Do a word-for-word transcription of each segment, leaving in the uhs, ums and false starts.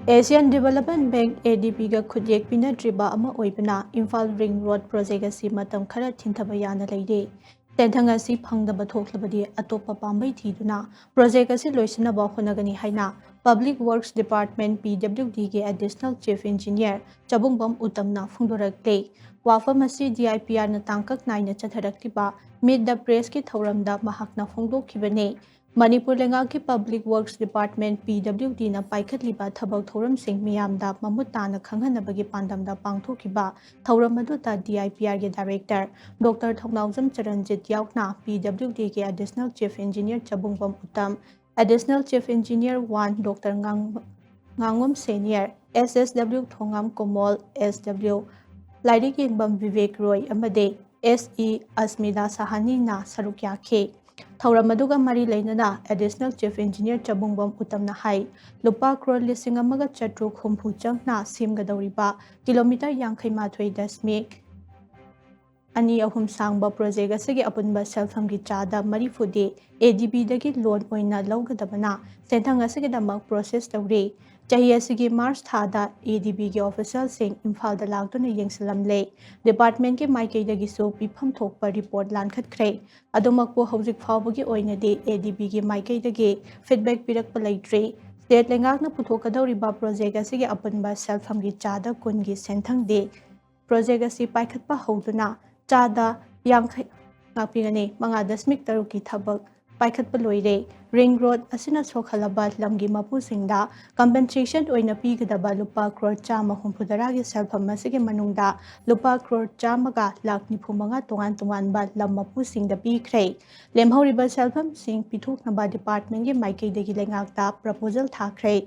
Asian Development Bank, ADB-ꯒ ꯈꯨꯠꯌꯦꯛ ꯄꯤꯅꯗ꯭ꯔꯤꯕ ꯑꯃ ꯑꯣꯏꯕꯅ Imphal ring road project ꯑꯁꯤ ꯃꯇꯝ ꯈꯔ ꯊꯤꯟꯊꯕ ꯌꯥꯅ ꯂꯩꯔꯦ꯫ ꯁꯦꯟꯊꯪ ꯑꯁꯤ ꯐꯪꯗꯕ ꯊꯣꯛꯂꯕꯗꯤ ꯑꯇꯣꯞꯄ ꯄꯥꯝꯕꯩ ꯊꯤꯗꯨꯅ ꯄ꯭ꯔꯣꯖꯦꯛ ꯑꯁꯤ ꯂꯣꯏꯁꯤꯟꯅꯕ ꯍꯣꯠꯅꯒꯅꯤ ꯍꯥꯏꯅ Public Works Department, PWD-ꯒꯤ Additional Chief Engineer ꯆꯕꯨꯡꯕꯝ ꯎꯇꯝꯅ ꯐꯣꯡꯗꯣꯔꯛꯂꯦ꯫ ꯋꯥꯐꯝ ꯑꯁꯤ DIPR-ꯅ ꯇꯥꯡꯀꯛ ꯅꯥꯏꯅ ꯆꯠꯊꯔꯛꯂꯤꯕ Meet the Press-ꯀꯤ ꯊꯧꯔꯝꯗ ꯃꯍꯥꯛꯅ ꯐꯣꯡꯗꯣꯛꯈꯤꯕꯅꯤ꯫ ꯃꯅꯤꯄꯨꯔ ꯂꯩꯉꯥꯛꯀꯤ Public Works Department, PWD-ꯅ ꯄꯥꯏꯈꯠꯂꯤꯕ ꯊꯕꯛ ꯊꯧꯔꯝꯁꯤꯡ ꯃꯤꯌꯥꯝꯗ ꯃꯃꯨꯠ ꯇꯥꯅ ꯈꯪꯍꯟꯅꯕꯒꯤ ꯄꯥꯟꯗꯝꯗ ꯄꯥꯡꯊꯣꯛꯈꯤꯕ ꯊꯧꯔꯝ ꯑꯗꯨꯗ DIPR-ꯒꯤ Director Doctor ꯊꯧꯅꯥꯎꯖꯝ ꯆꯔꯟꯖꯤꯠ ꯌꯥꯎꯅ PWD-ꯒꯤ Additional Chief Engineer ꯆꯕꯨꯡꯕꯝ Uttam, Additional Chief Engineer one Doctor ꯉꯥꯡ-, ꯉꯥꯉꯣꯝ ꯁꯦꯅꯤꯌꯔ, SSW ꯊꯣꯉꯥꯝ ꯀꯣꯃꯣꯜ, SW, ꯂꯥꯏꯔꯤꯛ ꯌꯦꯡꯕꯝ ꯕꯤꯕꯦꯛ ꯔꯣꯏ ꯑꯃꯗꯤ SE ꯑꯁꯃꯤꯗꯥ ꯁꯍꯥꯅꯤꯅ ꯁꯔꯨꯛ ꯌꯥꯈꯤ꯫ ꯊꯧꯔꯝ ꯑꯗꯨꯒ ꯃꯔꯤ ꯂꯩꯅꯅ Additional Chief Engineer ꯆꯕꯨꯡꯕꯝ ꯎꯇꯝꯅ ꯍꯥꯏ, ꯂꯨꯄꯥ ꯀ꯭ꯔꯣꯔ ꯂꯤꯁꯤꯡ ꯑꯃꯒ ꯆꯥꯇ꯭ꯔꯨꯛ ꯍꯨꯝꯐꯨ ꯆꯪꯅ ꯁꯦꯝꯒꯗꯧꯔꯤꯕ ꯀꯤꯂꯣꯃꯤꯇꯔ ꯌꯥꯡꯈꯩ ꯃꯥꯊꯣꯏ ꯗꯁꯃꯤꯛ ꯑꯅꯤ ꯑꯍꯨꯝ ꯁꯥꯡꯕ ꯄ꯭ꯔꯣꯖꯦꯛ ꯑꯁꯤꯒꯤ ꯑꯄꯨꯟꯕ ꯁꯦꯜꯐꯝꯒꯤ ꯆꯥꯗ ꯃꯔꯤꯐꯨꯗꯤ ADB-ꯗꯒꯤ loan ꯑꯣꯏꯅ ꯂꯧꯒꯗꯕꯅ ꯁꯦꯟꯊꯪ ꯑꯁꯤꯒꯤꯗꯃꯛ process ꯇꯧꯔꯤ꯫ ꯆꯍꯤ ꯑꯁꯤꯒꯤ March ꯊꯥꯗ ADB-ꯒꯤ official-ꯁꯤꯡ ꯏꯝꯐꯥꯜꯗ ꯂꯥꯛꯇꯨꯅ ꯌꯦꯡꯁꯤꯜꯂꯝꯂꯦ꯫ Department-ꯀꯤ ꯃꯥꯏꯀꯩꯗꯒꯤꯁꯨ ꯄꯤꯐꯝ ꯊꯣꯛꯄ report ꯂꯥꯟꯈꯠꯈ꯭ꯔꯦ꯫ ꯑꯗꯨꯃꯛꯄꯨ ꯍꯧꯖꯤꯛ ꯐꯥꯎꯕꯒꯤ ꯑꯣꯏꯅꯗꯤ ADB-ꯒꯤ ꯃꯥꯏꯀꯩꯗꯒꯤ feedback ꯄꯤꯔꯛꯄ ꯂꯩꯇ꯭ꯔꯤ꯫ State ꯂꯩꯉꯥꯛꯅ ꯄꯨꯊꯣꯛꯀꯗꯧꯔꯤꯕ ꯄ꯭ꯔꯣꯖꯦꯛ ꯑꯁꯤꯒꯤ ꯑꯄꯨꯟꯕ ꯁꯦꯜꯐꯝꯒꯤ ꯆꯥꯗ ꯀꯨꯟꯒꯤ ꯁꯦꯟꯊꯪꯗꯤ ꯄ꯭ꯔꯣꯖꯦꯛ ꯑꯁꯤ ꯄꯥꯏꯈꯠꯄ ꯍꯧꯗꯨꯅ ꯆꯥꯗ ꯌꯥꯡꯈꯩ, ꯉꯥꯛꯄꯤꯒꯅꯤ, ꯃꯉꯥ ꯗꯁꯃꯤꯛ ꯇꯔꯨꯛꯀꯤ ꯊꯕꯛ ꯄꯥꯏꯈꯠꯄ ꯂꯣꯏꯔꯦ꯫ Ring road ꯑꯁꯤꯅ ꯁꯣꯛꯍꯜꯂꯕ ꯂꯝꯒꯤ ꯃꯄꯨꯁꯤꯡꯗ compensation ꯑꯣꯏꯅ ꯄꯤꯒꯗꯕ ꯂꯨꯄꯥ ꯀ꯭ꯔꯣꯔ ꯆꯥꯝꯃ ꯍꯨꯝꯐꯨꯇꯔꯥꯒꯤ ꯁꯦꯜꯐꯝ ꯑꯁꯤꯒꯤ ꯃꯅꯨꯡꯗ ꯂꯨꯄꯥ ꯀ꯭ꯔꯣꯔ ꯆꯥꯝꯃꯒ ꯂꯥꯈ ꯅꯤꯐꯨ ꯃꯉꯥ ꯇꯣꯉꯥꯟ ꯇꯣꯉꯥꯟꯕ ꯂꯝ ꯃꯄꯨꯁꯤꯡꯗ ꯄꯤꯈ꯭ꯔꯦ꯫ ꯂꯦꯝꯍꯧꯔꯤꯕ ꯁꯦꯜꯐꯝꯁꯤꯡ ꯄꯤꯊꯣꯛꯅꯕ department-ꯀꯤ ꯃꯥꯏꯀꯩꯗꯒꯤ ꯂꯩꯉꯥꯛꯇ proposal ꯊꯥꯈ꯭ꯔꯦ꯫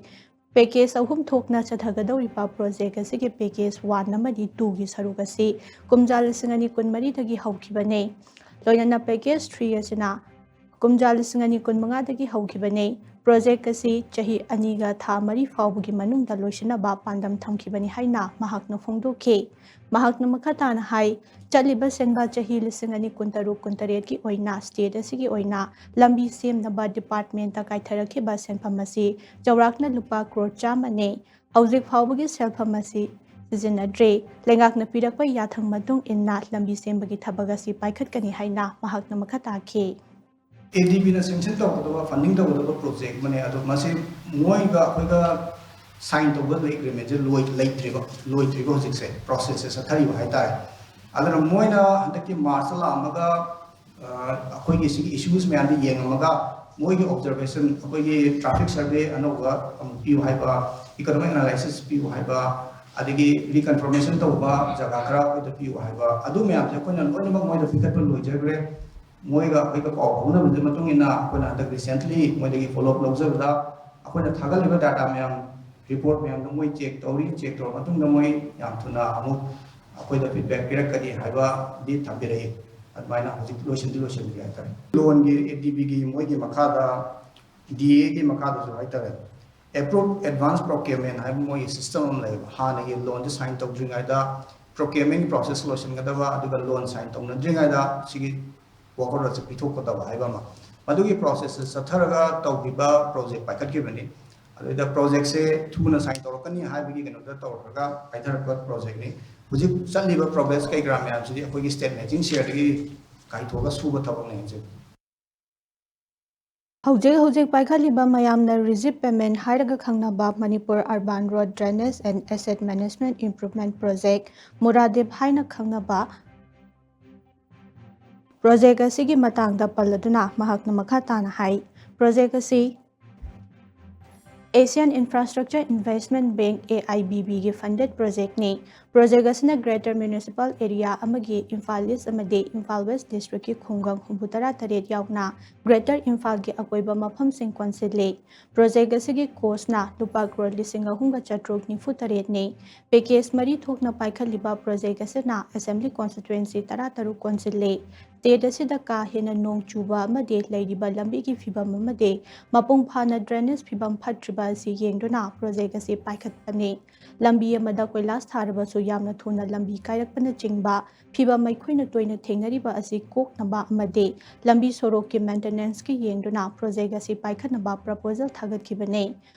Package ꯑꯍꯨꯝ ꯊꯣꯛꯅ ꯆꯠꯊꯒꯗꯧꯔꯤꯕ ꯄ꯭ꯔꯣꯖꯦꯛ ꯑꯁꯤꯒꯤ package one ꯑꯃꯗꯤ two-ꯒꯤ ꯁꯔꯨꯛ ꯑꯁꯤ ꯀꯨꯝꯖꯥ ꯂꯤꯁꯤꯡ ꯑꯅꯤ ꯀꯨꯟꯃꯔꯤꯗꯒꯤ ꯍꯧꯈꯤꯕꯅꯤ꯫ ꯂꯣꯏꯅꯅ package three ꯑꯁꯤꯅ ꯀꯨꯝꯖꯥ ꯂꯤꯁꯤꯡ ꯑꯅꯤ ꯀꯨꯟꯃꯉꯥꯗꯒꯤ ꯍꯧꯈꯤꯕꯅꯤ꯫ ꯄ꯭ꯔꯣꯖꯦꯛ ꯑꯁꯤ ꯆꯍꯤ ꯑꯅꯤꯒ ꯊꯥ ꯃꯔꯤ ꯐꯥꯎꯕꯒꯤ ꯃꯅꯨꯡꯗ ꯂꯣꯏꯁꯤꯟꯅꯕ ꯄꯥꯟꯗꯝ ꯊꯝꯈꯤꯕꯅꯤ ꯍꯥꯏꯅ ꯃꯍꯥꯛꯅ ꯐꯣꯡꯗꯣꯛꯈꯤ꯫ ꯃꯍꯥꯛꯅ ꯃꯈꯥ ꯇꯥꯅ ꯍꯥꯏ, ꯆꯠꯂꯤꯕ ꯁꯦꯟꯕꯥ ꯆꯍꯤ ꯂꯤꯁꯤꯡ ꯑꯅꯤ ꯀꯨꯟꯇꯔꯨꯛ ꯀꯨꯟꯇꯔꯦꯠꯀꯤ ꯑꯣꯏꯅ state ꯑꯁꯤꯒꯤ ꯑꯣꯏꯅ ꯂꯝꯕꯤ ꯁꯦꯝꯅꯕ departmentꯇ ꯀꯥꯏꯊꯔꯛꯈꯤꯕ ꯁꯦꯟꯐꯝ ꯑꯁꯤ ꯆꯥꯎꯔꯥꯛꯅ ꯂꯨꯄꯥ ꯀ꯭ꯔꯣꯔ ꯆꯥꯝꯃꯅꯤ꯫ ꯍꯧꯖꯤꯛ ꯐꯥꯎꯕꯒꯤ ꯁꯦꯜꯐꯝ ꯑꯁꯤ ꯁꯤꯖꯤꯟꯅꯗ꯭ꯔꯦ꯫ ꯂꯩꯉꯥꯛꯅ ꯄꯤꯔꯛꯄ ꯌꯥꯊꯪ ꯃꯇꯨꯡ ꯏꯟꯅ ꯂꯝꯕꯤ ꯁꯦꯝꯕꯒꯤ ꯊꯕꯛ ꯑꯁꯤ ꯄꯥꯏꯈꯠꯀꯅꯤ ꯍꯥꯏꯅ ꯃꯍꯥꯛꯅ ꯃꯈꯥ ꯇꯥꯈꯤ꯫ ꯑꯦ ꯗꯤ ꯕꯤꯅ sanction ꯇꯧꯒꯗꯕ, funding ꯇꯧꯒꯗꯕ project ꯑꯃꯅꯦ꯫ ꯑꯗꯣ ꯃꯁꯤ ꯃꯣꯏꯒ ꯑꯩꯈꯣꯏꯒ sign ꯇꯧꯒꯗꯕ agreementꯁꯦ ꯂꯣꯏ-, ꯂꯩꯇ꯭ꯔꯤꯕ, ꯂꯣꯏꯗ꯭ꯔꯤꯕ ꯍꯧꯖꯤꯛꯁꯦ, processꯁꯦ ꯆꯠꯊꯔꯤꯕ ꯍꯥꯏꯇꯥꯔꯦ꯫ ꯑꯗꯨꯅ ꯃꯣꯏꯅ ꯍꯟꯗꯛꯀꯤ Marchꯇ ꯂꯥꯛꯑꯝꯃꯒ, ꯑ, ꯑꯩꯈꯣꯏꯒꯤ ꯁꯤꯒꯤ issues ꯃꯌꯥꯝꯗꯤ ꯌꯦꯡꯉꯝꯃꯒ, ꯃꯣꯏꯒꯤ observation, ꯑꯩꯈꯣꯏꯒꯤ traffic survey ꯑꯅꯧꯕ ꯑꯃꯨꯛ ꯄꯤꯌꯨ ꯍꯥꯏꯕ, economic analysis ꯄꯤꯌꯨ ꯍꯥꯏꯕ, ꯑꯗꯒꯤ reconfirmation ꯇꯧꯕ ꯖꯒꯥ ꯈꯔ ꯑꯩꯈꯣꯏꯗ ꯄꯤꯌꯨ ꯍꯥꯏꯕ, ꯑꯗꯨ ꯃꯌꯥꯝꯁꯦ ꯑꯩꯈꯣꯏꯅ ꯂꯣꯏꯅꯃꯛ ꯃꯣꯏꯗ ꯄꯤꯈꯠꯄ ꯂꯣꯏꯖꯈ꯭ꯔꯦ꯫ ꯃꯣꯏꯒ ꯑꯩꯈꯣꯏꯒ ꯄꯥꯎ ꯐꯥꯎꯅꯕꯒꯤ ꯃꯇꯨꯡ ꯏꯟꯅ ꯑꯩꯈꯣꯏꯅ ꯍꯟꯗꯛ recently ꯃꯣꯏꯗꯒꯤ follow up ꯂꯧꯖꯕꯗ, ꯑꯩꯈꯣꯏꯅ ꯊꯥꯒꯠꯂꯤꯕ data ꯃꯌꯥꯝ, report ꯃꯌꯥꯝꯗꯣ ꯃꯣꯏ check ꯇꯧꯔꯤ꯫ Check ꯇꯧꯔꯕ ꯃꯇꯨꯡꯗ ꯃꯣꯏ ꯌꯥꯝ ꯊꯨꯅ ꯑꯃꯨꯛ ꯑꯩꯈꯣꯏꯗ feedback ꯄꯤꯔꯛꯀꯅꯤ ꯍꯥꯏꯕꯗꯤ ꯊꯝꯕꯤꯔꯛꯏ꯫ ꯑꯗꯨꯃꯥꯏꯅ ꯍꯧꯖꯤꯛ ꯂꯣꯏꯁꯤꯟꯗꯤ ꯂꯣꯏꯁꯤꯟꯗ꯭ꯔꯤ ꯍꯥꯏꯇꯥꯔꯦ꯫ Loanꯒꯤ, ꯑꯦ ꯗꯤ ꯕꯤꯒꯤ ꯃꯣꯏꯒꯤ ꯃꯈꯥꯗ, ꯗꯤ ꯑꯦꯒꯤ ꯃꯈꯥꯗꯁꯨ ꯍꯥꯏꯇꯥꯔꯦ, approved advance procurement ꯍꯥꯏꯕ ꯃꯣꯏꯒꯤ system ꯑꯃ ꯂꯩꯌꯦꯕ꯫ ꯍꯥꯟꯅꯒꯤ loanꯁꯦ sign ꯇꯧꯗ꯭ꯔꯤꯉꯩꯗ procurement process ꯂꯣꯏꯁꯤꯟꯒꯗꯕ, ꯑꯗꯨꯒ loan sign ꯇꯧꯅꯗ꯭ꯔꯤꯉꯩꯗ ꯁꯤꯒꯤ work orderꯁꯦ ꯄꯤꯊꯣꯛꯀꯗꯕ ꯍꯥꯏꯕ ꯑꯃ꯫ ꯃꯗꯨꯒꯤ processꯁꯦ ꯆꯠꯊꯔꯒ ꯇꯧꯈꯤꯕ project ꯄꯥꯏꯈꯠꯈꯤꯕꯅꯤ꯫ ꯑꯗꯨꯗ projectꯁꯦ ꯊꯨꯅ sign ꯇꯧꯔꯛꯀꯅꯤ ꯍꯥꯏꯕꯒꯤ ꯀꯩꯅꯣꯗ ꯇꯧꯔꯒ ꯄꯥꯏꯊꯔꯛꯄ projectꯅꯤ꯫ ꯍꯧꯖꯤꯛ ꯆꯠꯂꯤꯕ progress ꯀꯩ ꯀꯔꯥ ꯃꯌꯥꯝꯁꯤꯗꯤ ꯑꯩꯈꯣꯏꯒꯤ state matching shareꯗꯒꯤ ꯀꯥꯏꯊꯣꯛꯑꯒ ꯁꯨꯕ ꯊꯕꯛꯅꯦ ꯍꯧꯖꯤꯛ꯫ ꯍꯧꯖꯤꯛ ꯍꯧꯖꯤꯛ ꯄꯥꯏꯈꯠꯂꯤꯕ ꯃꯌꯥꯝꯅ ꯔꯤꯖꯤꯞ ꯄꯦꯃꯦꯟ ꯍꯥꯏꯔꯒ ꯈꯪꯅꯕ Manipur Urban Road Drainage and Asset Management Improvement Project, ꯃꯨꯔꯥꯗꯤꯞ ꯍꯥꯏꯅ ꯈꯪꯅꯕ ꯄ꯭ꯔꯣꯖꯦꯛ ꯑꯁꯤꯒꯤ ꯃꯇꯥꯡꯗ ꯄꯜꯂꯗꯨꯅ ꯃꯍꯥꯛꯅ ꯃꯈꯥ ꯇꯥꯅ ꯍꯥꯏ, ꯄ꯭ꯔꯣꯖꯦꯛ ꯑꯁꯤ Asian Infrastructure Investment Bank, A I B B ꯒꯤ funded projectꯅꯤ꯫ ꯄ꯭ꯔꯣꯖꯦꯛ ꯑꯁꯤꯅ Greater Municipal Area ꯑꯃꯒꯤ ꯏꯝꯐꯥꯜ ꯏꯁ ꯑꯃꯗꯤ ꯏꯝꯐꯥꯜ ꯋꯦꯁ ꯗꯤꯁꯇ꯭ꯔꯤꯛꯀꯤ ꯈꯨꯡꯒꯪ ꯍꯨꯝꯐꯨꯇꯔꯥ ꯇꯔꯦꯠ ꯌꯥꯎꯅ Greater ꯏꯝꯐꯥꯜꯒꯤ ꯑꯀꯣꯏꯕ ꯃꯐꯝꯁꯤꯡ ꯀꯣꯟꯁꯤꯜꯂꯤ꯫ ꯄ꯭ꯔꯣꯖꯦꯛ ꯑꯁꯤꯒꯤ ꯀꯣꯁꯅ ꯂꯨꯄꯥ ꯀ꯭ꯔꯣꯔ ꯂꯤꯁꯤꯡ ꯑꯍꯨꯝꯒ ꯆꯥꯇ꯭ꯔꯨꯛ ꯅꯤꯐꯨ ꯇꯔꯦꯠꯅꯤ꯫ ꯄꯦꯀꯦꯖ ꯃꯔꯤ ꯊꯣꯛꯅ ꯄꯥꯏꯈꯠꯂꯤꯕ ꯄ꯭ꯔꯣꯖꯦꯛ ꯑꯁꯤꯅ ꯑꯦꯁꯦꯝꯕ꯭ꯂꯤ ꯀꯣꯟꯁꯇꯤꯇ꯭ꯋꯦꯟꯁꯤ ꯇꯔꯥ ꯇꯔꯨꯛ ꯀꯣꯟꯁꯤꯜꯂꯤ꯫ ꯁ꯭ꯇꯦꯠ ꯑꯁꯤꯗ ꯀꯥ ꯍꯦꯟꯅ ꯅꯣꯡ ꯆꯨꯕ ꯑꯃꯗꯤ ꯂꯩꯔꯤꯕ ꯂꯝꯕꯤꯒꯤ ꯐꯤꯕꯝ ꯑꯃꯗꯤ ꯃꯄꯨꯡ ꯐꯥꯅ ꯗ꯭ꯔꯦꯅꯦꯖ ꯐꯤꯕꯝ ꯐꯠꯇ꯭ꯔꯤꯕ ꯑꯁꯤ ꯌꯦꯡꯗꯨꯅ ꯄ꯭ꯔꯣꯖꯦꯛ ꯑꯁꯤ ꯄꯥꯏꯈꯠꯄꯅꯤ꯫ ꯂꯝꯕꯤ ꯑꯃꯗ ꯀꯣꯏꯂꯥꯁ ꯊꯥꯔꯕꯁꯨ ꯌꯥꯝꯅ ꯊꯨꯅ ꯂꯝꯕꯤ ꯀꯥꯏꯔꯛꯄꯅꯆꯤꯡꯕ ꯐꯤꯕꯝ ꯑꯩꯈꯣꯏꯅ ꯇꯣꯏꯅ ꯊꯦꯡꯅꯔꯤꯕ ꯑꯁꯤ ꯀꯣꯛꯅꯕ ꯑꯃꯗꯤ ꯂꯝꯕꯤ ꯁꯣꯔꯣꯛꯀꯤ ꯃꯦꯟꯇꯦꯅꯦꯟꯁꯀꯤ ꯌꯦꯡꯗꯨꯅ ꯄ꯭ꯔꯣꯖꯦꯛ ꯑꯁꯤ ꯄꯥꯏꯈꯠꯅꯕ ꯄ꯭ꯔꯄꯣꯖꯦꯜ ꯊꯥꯒꯠꯈꯤꯕꯅꯤ꯫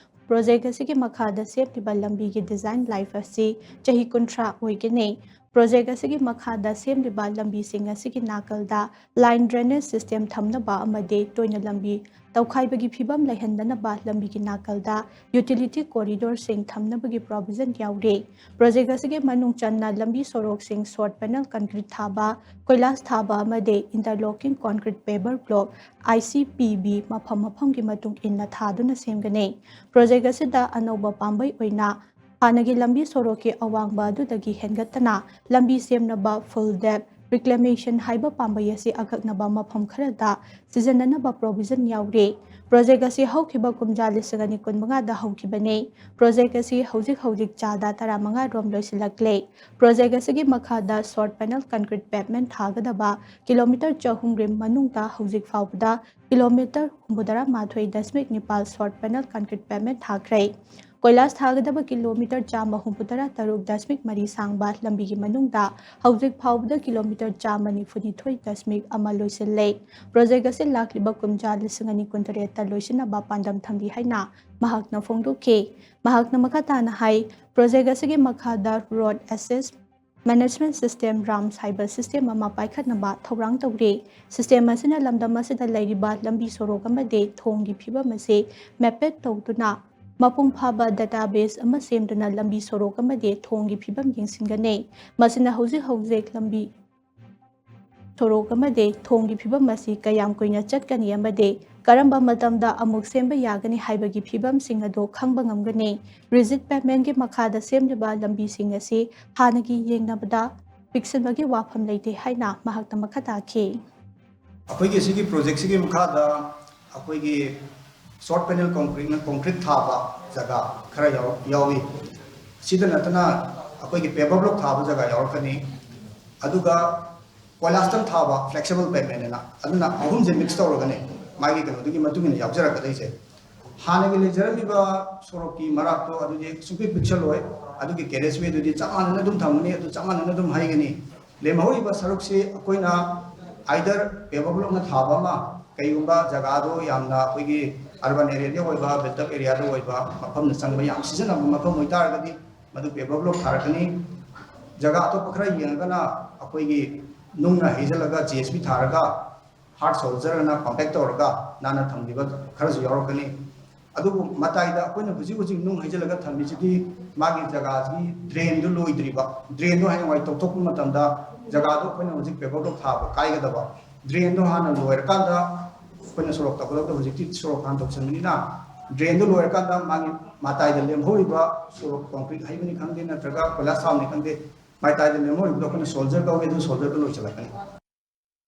ꯄ꯭ꯔꯣꯖꯦꯛ ꯑꯁꯤꯒꯤ ꯃꯈꯥꯗ ꯁꯦꯝꯂꯤꯕ ꯂꯝꯕꯤꯒꯤ ꯗꯤꯖꯥꯏꯟ ꯂꯥꯏꯐ ꯑꯁꯤ ꯆꯍꯤ ꯀꯨꯟꯊ꯭ꯔꯥ ꯑꯣꯏꯒꯅꯤ꯫ ꯄ꯭ꯔꯣꯖꯦꯛ ꯑꯁꯤꯒꯤ ꯃꯈꯥꯗ ꯁꯦꯝꯂꯤꯕ ꯂꯝꯕꯤꯁꯤꯡ ꯑꯁꯤꯒꯤ ꯅꯥꯀꯜꯗ ꯂꯥꯏꯟ ꯗ꯭ꯔꯦꯅꯦꯖ ꯁꯤꯁꯇꯦꯝ ꯊꯝꯅꯕ ꯑꯃꯗꯤ ꯇꯣꯏꯅ ꯂꯝꯕꯤ ꯇꯧꯈꯥꯏꯕꯒꯤ ꯐꯤꯕꯝ ꯂꯩꯍꯟꯗꯅꯕ ꯂꯝꯕꯤꯒꯤ ꯅꯥꯀꯜꯗ ꯌꯨꯇꯤꯂꯤꯇꯤ ꯀꯣꯔꯤꯗꯣꯔꯁꯤꯡ ꯊꯝꯅꯕꯒꯤ ꯄ꯭ꯔꯣꯚꯤꯖꯟ ꯌꯥꯎꯔꯤ꯫ ꯄ꯭ꯔꯣꯖꯦꯛ ꯑꯁꯤꯒꯤ ꯃꯅꯨꯡ ꯆꯟꯅ ꯂꯝꯕꯤ ꯁꯣꯔꯣꯛꯁꯤꯡ ꯁꯣꯔꯠ ꯄꯦꯅꯦꯜ ꯀꯟꯀ꯭ꯔꯤꯠ ꯊꯥꯕ, ꯀꯣꯏꯂꯥꯁ ꯊꯥꯕ ꯑꯃꯗꯤ ꯏꯟꯇꯔꯂꯣꯀꯤꯡ concrete ꯄꯦꯕꯔ block, I C P B, ꯃꯐꯝ ꯃꯐꯝꯒꯤ ꯃꯇꯨꯡ ꯏꯟꯅ ꯊꯥꯗꯨꯅ ꯁꯦꯝꯒꯅꯤ꯫ ꯄ꯭ꯔꯣꯖꯦꯛ ꯑꯁꯤꯗ ꯑꯅꯧꯕ ꯄꯥꯝꯕꯩ ꯑꯣꯏꯅ ꯍꯥꯟꯅꯒꯤ ꯂꯝꯕꯤ ꯁꯣꯔꯣꯛꯀꯤ ꯑꯋꯥꯡꯕ ꯑꯗꯨꯗꯒꯤ ꯍꯦꯟꯒꯠꯇꯅ ꯂꯝꯕꯤ ꯁꯦꯝꯅꯕ ꯐꯨꯜ ꯗꯦꯞ ꯔꯤꯀ꯭ꯂꯦꯃꯦꯁꯟ ꯍꯥꯏꯕ ꯄꯥꯝꯕꯩ ꯑꯁꯤ ꯑꯀꯛꯅꯕ ꯃꯐꯝ ꯈꯔꯗ ꯁꯤꯖꯤꯟꯅꯅꯕ ꯄ꯭ꯔꯣꯚꯤꯖꯟ ꯌꯥꯎꯔꯤ꯫ ꯄ꯭ꯔꯣꯖꯦꯛ ꯑꯁꯤ ꯍꯧꯈꯤꯕ ꯀꯨꯝꯖꯥ ꯂꯤꯁꯤꯡ ꯑꯅꯤ ꯀꯨꯟꯃꯉꯥꯗ ꯍꯧꯈꯤꯕꯅꯤ꯫ ꯄ꯭ꯔꯣꯖꯦꯛ ꯑꯁꯤ ꯍꯧꯖꯤꯛ ꯍꯧꯖꯤꯛ ꯆꯥꯗ ꯇꯔꯥꯃꯉꯥ ꯔꯣꯝ ꯂꯣꯏꯁꯤꯜꯂꯛꯂꯦ꯫ ꯄ꯭ꯔꯣꯖꯦꯛ ꯑꯁꯤꯒꯤ ꯃꯈꯥꯗ ꯁꯣꯔꯠ ꯄꯦꯅꯦꯜ ꯀꯟꯀ꯭ꯔꯤꯠ ꯄꯦꯚꯃꯦꯟ ꯊꯥꯒꯗꯕ ꯀꯤꯂꯣꯃꯤꯇꯔ ꯆꯍꯨꯝꯒꯤ ꯃꯅꯨꯡꯗ ꯍꯧꯖꯤꯛ ꯐꯥꯎꯕꯗ ꯀꯤꯂꯣꯃꯤꯇꯔ ꯍꯨꯝꯐꯨꯇꯔꯥ ꯃꯥꯊꯣꯏ ꯗꯁꯃꯤꯛ ꯅꯤꯄꯥꯜ ꯁꯣꯔꯠ ꯄꯦꯅꯦꯜ ꯀꯟꯀ꯭ꯔꯤꯠ ꯄꯦꯚꯃꯦꯟ ꯊꯥꯈ꯭ꯔꯦ꯫ ꯀꯣꯏꯂꯥꯁ ꯊꯥꯒꯗꯕ ꯀꯤꯂꯣꯃꯤꯇꯔ ꯆꯥꯝꯃ ꯍꯨꯝꯐꯨꯇꯔꯥ ꯇꯔꯨꯛ ꯗꯁꯃꯤꯛ ꯃꯔꯤ ꯁꯥꯡꯕ ꯂꯝꯕꯤꯒꯤ ꯃꯅꯨꯡꯗ ꯍꯧꯖꯤꯛ ꯐꯥꯎꯕꯗ ꯀꯤꯂꯣꯃꯤꯇꯔ ꯆꯥꯝꯃ ꯅꯤꯐꯨꯅꯤꯊꯣꯏ ꯗꯁꯃꯤꯛ ꯑꯃ ꯂꯣꯏꯁꯤꯜꯂꯦ꯫ ꯄ꯭ꯔꯣꯖꯦꯛ ꯑꯁꯤ ꯂꯥꯛꯂꯤꯕ ꯀꯨꯝꯖꯥ ꯂꯤꯁꯤꯡ ꯑꯅꯤ ꯀꯨꯟꯇꯔꯦꯠꯇ ꯂꯣꯏꯁꯤꯟꯅꯕ ꯄꯥꯟꯗꯝ ꯊꯝꯂꯤ ꯍꯥꯏꯅ ꯃꯍꯥꯛꯅ ꯐꯣꯡꯗꯣꯛꯈꯤ꯫ ꯃꯍꯥꯛꯅ ꯃꯈꯥ ꯇꯥꯅ ꯍꯥꯏ, ꯄ꯭ꯔꯣꯖꯦꯛ ꯑꯁꯤꯒꯤ ꯃꯈꯥꯗ ꯔꯣꯗ ꯑꯦꯁꯦꯁ ꯃꯦꯅꯦꯖꯃꯦꯟ ꯁꯤꯁꯇꯦꯝ, ꯔꯥꯝꯁ ꯍꯥꯏꯕ ꯁꯤꯁꯇꯦꯝ ꯑꯃ ꯄꯥꯏꯈꯠꯅꯕ ꯊꯧꯔꯥꯡ ꯇꯧꯔꯤ꯫ ꯁꯤꯁꯇꯦꯝ ꯑꯁꯤꯅ ꯂꯝꯗꯝ ꯑꯁꯤꯗ ꯂꯩꯔꯤꯕ ꯂꯝꯕꯤ ꯁꯣꯔꯣꯛ ꯑꯃꯗꯤ ꯊꯣꯡꯒꯤ ꯐꯤꯕꯝ ꯑꯁꯤ ꯃꯦꯄꯦꯠ ꯇꯧꯗꯨꯅ ꯃꯄꯨꯡ ꯐꯥꯕ ꯗꯦꯇꯥꯕꯦꯁ ꯑꯃ ꯁꯦꯝꯗꯨꯅ ꯂꯝꯕꯤ ꯁꯣꯔꯣꯛ ꯑꯃꯗꯤ ꯊꯣꯡꯒꯤ ꯐꯤꯕꯝ ꯌꯦꯡꯁꯤꯟꯒꯅꯤ꯫ ꯃꯁꯤꯅ ꯍꯧꯖꯤꯛ ꯍꯧꯖꯤꯛ ꯂꯝꯕꯤ ꯁꯣꯔꯣꯛ ꯑꯃꯗꯤ ꯊꯣꯡꯒꯤ ꯐꯤꯕꯝ ꯑꯁꯤ ꯀꯌꯥꯝ ꯀꯨꯏꯅ ꯆꯠꯀꯅꯤ ꯑꯃꯗꯤ ꯀꯔꯝꯕ ꯃꯇꯝꯗ ꯑꯃꯨꯛ ꯁꯦꯝꯕ ꯌꯥꯒꯅꯤ ꯍꯥꯏꯕꯒꯤ ꯐꯤꯕꯝꯁꯤꯡ ꯑꯗꯨ ꯈꯪꯕ ꯉꯝꯒꯅꯤ꯫ ꯔꯤꯖꯤꯠ ꯄꯦꯃꯦꯟꯒꯤ ꯃꯈꯥꯗ ꯁꯦꯝꯂꯤꯕ ꯂꯝꯕꯤꯁꯤꯡ ꯑꯁꯤ ꯍꯥꯟꯅꯒꯤ ꯌꯦꯡꯅꯕꯗ ꯄꯤꯛꯁꯤꯟꯕꯒꯤ ꯋꯥꯐꯝ ꯂꯩꯇꯦ ꯍꯥꯏꯅ ꯃꯍꯥꯛꯅ ꯃꯈꯥ ꯇꯥꯈꯤ꯫ ꯑꯩꯈꯣꯏꯒꯤ ꯁꯤꯒꯤ ꯄ꯭ꯔꯣꯖꯦꯛꯁꯤꯒꯤ ꯃꯈꯥꯗ ꯑꯩꯈꯣꯏꯒꯤ ꯁꯣꯔꯠ ꯄꯦꯅꯦꯜ ꯀꯣꯟꯀ꯭ꯔꯤꯠꯅ ꯀꯣꯟꯀ꯭ꯔꯤꯠ ꯊꯥꯕ ꯖꯒꯥ ꯈꯔ ꯌꯥꯎ- ꯌꯥꯎꯏ꯫ ꯁꯤꯗ ꯅꯠꯇꯅ ꯑꯩꯈꯣꯏꯒꯤ ꯄꯦꯕꯔ ꯕ꯭ꯂꯣꯛ ꯊꯥꯕ ꯖꯒꯥ ꯌꯥꯎꯔꯛꯀꯅꯤ꯫ ꯑꯗꯨꯒ ꯀꯣꯏꯂꯥꯁꯇꯪ ꯊꯥꯕ ꯐ꯭ꯂꯦꯛꯁꯤꯕꯜ ꯄꯦꯃꯦꯟ ꯑꯅ, ꯑꯗꯨꯅ ꯑꯍꯨꯝꯁꯦ ꯃꯤꯛꯁ ꯇꯧꯔꯒꯅꯦ ꯃꯥꯒꯤ ꯀꯩꯅꯣꯗꯨꯒꯤ ꯃꯇꯨꯡ ꯏꯟꯅ ꯌꯥꯎꯖꯔꯛꯀꯗꯣꯏꯁꯦ꯫ ꯍꯥꯟꯅꯒꯤ ꯂꯩꯖꯔꯝꯃꯤꯕ ꯁꯣꯔꯣꯛꯀꯤ ꯃꯔꯥꯛꯇꯣ ꯑꯗꯨꯗꯤ ꯁꯨꯡꯄꯤꯛ ꯄꯤꯛꯁꯜꯂꯣꯏ꯫ ꯑꯗꯨꯒꯤ ꯀꯦꯔꯦꯖ ꯋꯦꯗꯨꯗꯤ ꯆꯞ ꯃꯥꯟꯅꯅ ꯑꯗꯨꯝ ꯊꯝꯒꯅꯤ, ꯑꯗꯨ ꯆꯞ ꯃꯥꯟꯅꯅ ꯑꯗꯨꯝ ꯍꯩꯒꯅꯤ꯫ ꯂꯦꯝꯍꯧꯔꯤꯕ ꯁꯔꯨꯛꯁꯤ ꯑꯩꯈꯣꯏꯅ ꯑꯥꯏꯗꯔ ꯄꯦꯕꯔ ꯕ꯭ꯂꯣꯛꯅ ꯊꯥꯕ ꯑꯃ, ꯀꯩꯒꯨꯝꯕ ꯖꯒꯥꯗꯣ ꯌꯥꯝꯅ ꯑꯩꯈꯣꯏꯒꯤ ꯑꯔꯕꯟ ꯑꯦꯔꯤꯌꯥꯗ ꯑꯣꯏꯕ, ꯕꯤꯜꯇꯞ ꯑꯦꯔꯤꯌꯥꯗ ꯑꯣꯏꯕ ꯃꯐꯝꯗ ꯆꯪꯕ ꯌꯥꯝ ꯁꯤꯖꯤꯟꯅꯕ ꯃꯐꯝ ꯑꯣꯏꯇꯥꯔꯒꯗꯤ ꯃꯗꯨ ꯄꯦꯕꯔ ꯕ꯭ꯂꯣꯛ ꯊꯥꯔꯛꯀꯅꯤ꯫ ꯖꯒꯥ ꯑꯇꯣꯞꯄ ꯈꯔ ꯌꯦꯡꯉꯒꯅ ꯑꯩꯈꯣꯏꯒꯤ ꯅꯨꯡꯅ ꯍꯩꯖꯤꯜꯂꯒ ꯖꯤ ꯑꯦꯁ ꯄꯤ ꯊꯥꯔꯒ ꯍꯥꯔꯠ ꯁꯣꯜꯖꯔ ꯑꯅ ꯀꯣꯝꯄꯦꯛ ꯇꯧꯔꯒ ꯅꯥꯟꯅ ꯊꯝꯈꯤꯕ ꯈꯔꯁꯨ ꯌꯥꯎꯔꯛꯀꯅꯤ꯫ ꯑꯗꯨꯕꯨ ꯃꯇꯥꯏꯗ ꯑꯩꯈꯣꯏꯅ ꯍꯧꯖꯤꯛ ꯍꯧꯖꯤꯛ ꯅꯨꯡ ꯍꯩꯖꯤꯜꯂꯒ ꯊꯝꯃꯤꯁꯤꯗꯤ ꯃꯥꯒꯤ ꯖꯒꯥꯁꯤꯒꯤ ꯗ꯭ꯔꯦꯟꯗꯨ ꯂꯣꯏꯗ꯭ꯔꯤꯕ꯫ ꯗ꯭ꯔꯦꯟꯗꯣ ꯍꯌꯦꯡꯋꯥꯏ ꯇꯧꯊꯣꯛꯄ ꯃꯇꯝꯗ ꯖꯒꯥꯗꯣ ꯑꯩꯈꯣꯏꯅ ꯍꯧꯖꯤꯛ ꯄꯦꯕꯔ ꯕ꯭ꯂꯣꯛ ꯊꯥꯕ ꯀꯥꯏꯒꯗꯕ꯫ ꯗ꯭ꯔꯦꯟꯗꯣ ꯍꯥꯟꯅ ꯂꯣꯏꯔꯀꯥꯟꯗ ꯑꯩꯈꯣꯏꯅ ꯁꯣꯔꯣꯛ ꯇꯧꯒꯗꯕꯗꯣ ꯍꯧꯖꯤꯛꯇꯤ ꯁꯣꯔꯣꯛ ꯍꯥꯟꯅ ꯇꯧꯁꯟꯕꯅꯤꯅ ꯗ꯭ꯔꯦꯟꯗꯣ ꯂꯣꯏꯔꯀꯥꯟꯗ ꯃꯥꯒꯤ ꯃꯇꯥꯏꯗ ꯂꯦꯝꯍꯧꯔꯤꯕ ꯁꯣꯔꯣꯛ ꯀꯣꯟꯀ꯭ꯔꯤꯠ ꯍꯩꯕꯅꯤ ꯈꯪꯗꯦ ꯅꯠꯇ꯭ꯔꯒ ꯀꯣꯏꯂꯥꯁ ꯊꯥꯕꯅꯤ ꯈꯪꯗꯦ, ꯃꯇꯥꯏꯗ ꯂꯦꯝꯍꯧꯔꯤꯕꯗꯣ ꯑꯩꯈꯣꯏꯅ ꯁꯣꯜꯖꯔ ꯀꯧꯏ, ꯑꯗꯨ ꯁꯣꯜꯖꯔꯗꯣ ꯂꯣꯏꯁꯤꯜꯂꯛꯀꯅꯤ꯫